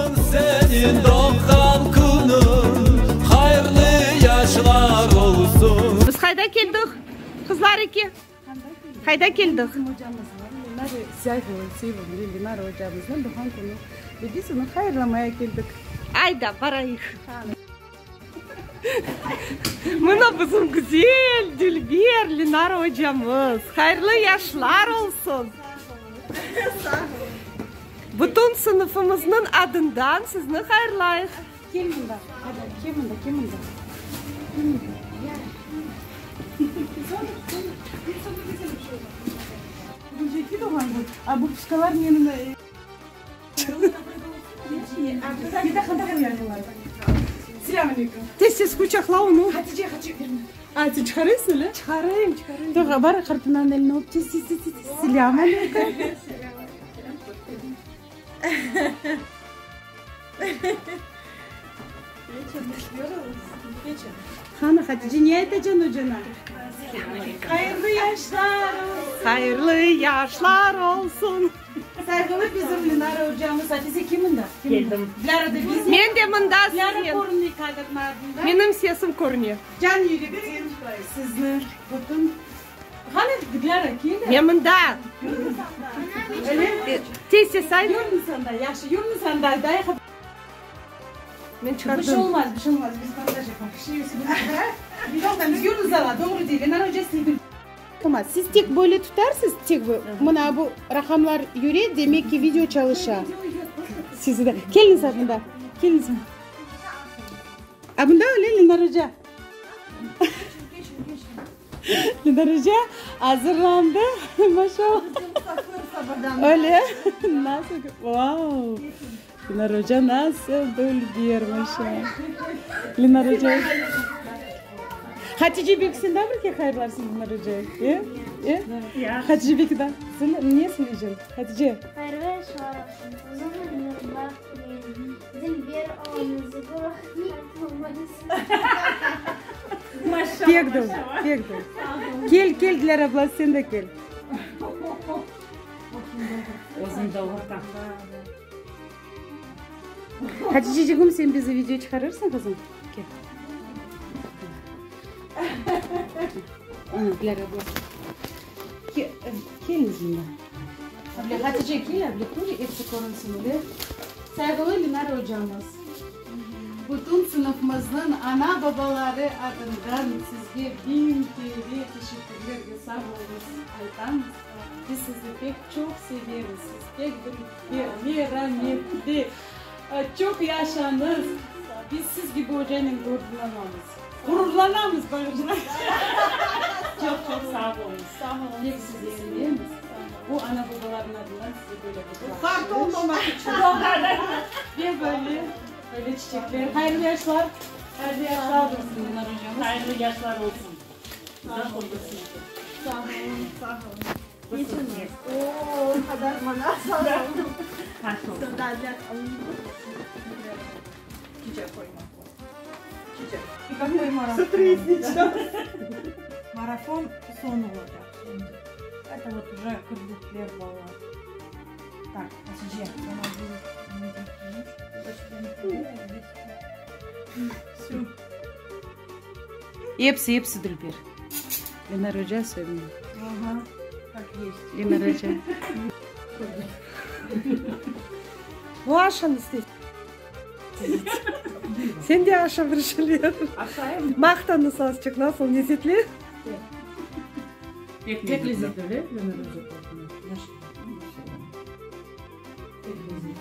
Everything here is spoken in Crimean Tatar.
Bugün seniñ doğğan künüñ, hayırlı yaşlar olsun. Biz qayda keldik, qızlar eke? Qayda keldik? Bizim ocamıznıñ, Lenara Seyfova, Lenara ocamıznıñ doğğan künü ve biz onı hayırlamaya keldik. Ayda, barayıq. Mına bizim güzel, dülber Lenara ocamız. Hayırlı yaşlar olsun. Bütün sınıfımıznıñ adından sizni hayırlayıq. Kel mında, hadi, kel mında, kel mında. Kel mında. A bu puşkalar menim. Tez-tez quçaqla onı. A, sen çıqarıysıñ öyle? Çıqarayım, çıqarayım. Bar, qartınanıñ elini öp, tez, tez, tez, tez. Selâm aleyküm. Qani, Hatice, ne aytacañ ocana? Hayırlı yaşlar olsun! Hayırlı yaşlar olsun! Sayğılı bizim Lenara ocamız, Hatice kim mında? Keldim. Dilara da biz. Men de mında Dilara siznen. körünmey kadrnıñ artında. Menim sesim körüne. Can yürekten sizni bütün. Qani, Dilara, kel. Men mında. Öyle? Tez tez ayt. Yürüñiz anda, yahşı, yürüñiz anda, aytayıq. Men çıqardım. Bir şey olmaz, bir şey olmaz, biz montaj yapamız. Yürüñiz ala, doğru dey, Lenara oca sizni. Siz tek böyle tutarsız, tek mına bu raqamlar yüre, demek ki, video çalışa. Sizi de. Keliñiz a bunda, keliñiz. A bunda öyle, Lenara oca. Lenara oca azırlandı, maşallah. Öyle, nasıl, vau. Lenara oca nasıl dülber, maşallah. Lenara oca. Hatice belki sen daa bir kere hayırlarsıñ Lenara ocayı, e? E? Hatice belki daa. Sen ne söyleyceñ, Hatice? Hayırlı yaşlar olsun, uzun ömür, baht tileyim, dülber oluñız, bu vaqıt olmañız. Pek doğru, pek doğru. Kel, kel, Dilara abla, sen de kel. Özüm doğurtam. Haticeçigim, sen bizi video çıqarırsıñ, qızım? Kel. Ana, Dilara abla. Keliñiz mında. Abla, Hatice, kel, abla, kör, episi körünsin, öyle. Sayğılı Lenara ocamız, bütün sınıfımıznıñ ana-babaları adından sizge biñ kere teşekkürler ve sağ oluñız aytamız. Biz sizni pek çoq sevemiz, siz pek dülber, merametli, çoq yaşañız. Biz siz kibi ocanen gururlanamız. Gururlanamız, bağışlañ. Çoq çoq sağ oluñız. Sağ oluñ. Pek sizni sevemiz. Bu ana-babalarnıñ adından size böyle bir bahşış. Qart olmamaq içün. Ve böyle, böyle çiçekler. Hayırlı yaşlar. Hayırlı yaşlar olsun, Dinar ocamız. Hayırlı yaşlar olsun. Uzaq ömür sizge. Sağ olun, sağ olun. Keçiñiz. O qadar mana sağ olun. Çiçek qoyma. Çiçek. Marafon soñ olacaq şimdi. Это вот уже kirlitler balalar. Так, Hatice, Всё. Episi, episi dülber. Lenara oca söyley. Ага, как есть. Lenara oca. Bu aşanı istey. Sen de aşa bir şeyler. Aşayım. Maqtanız azçıq, nasıl lezetli? Pek Pek lezetli, öyle, Lenara oca? Pek lezetli.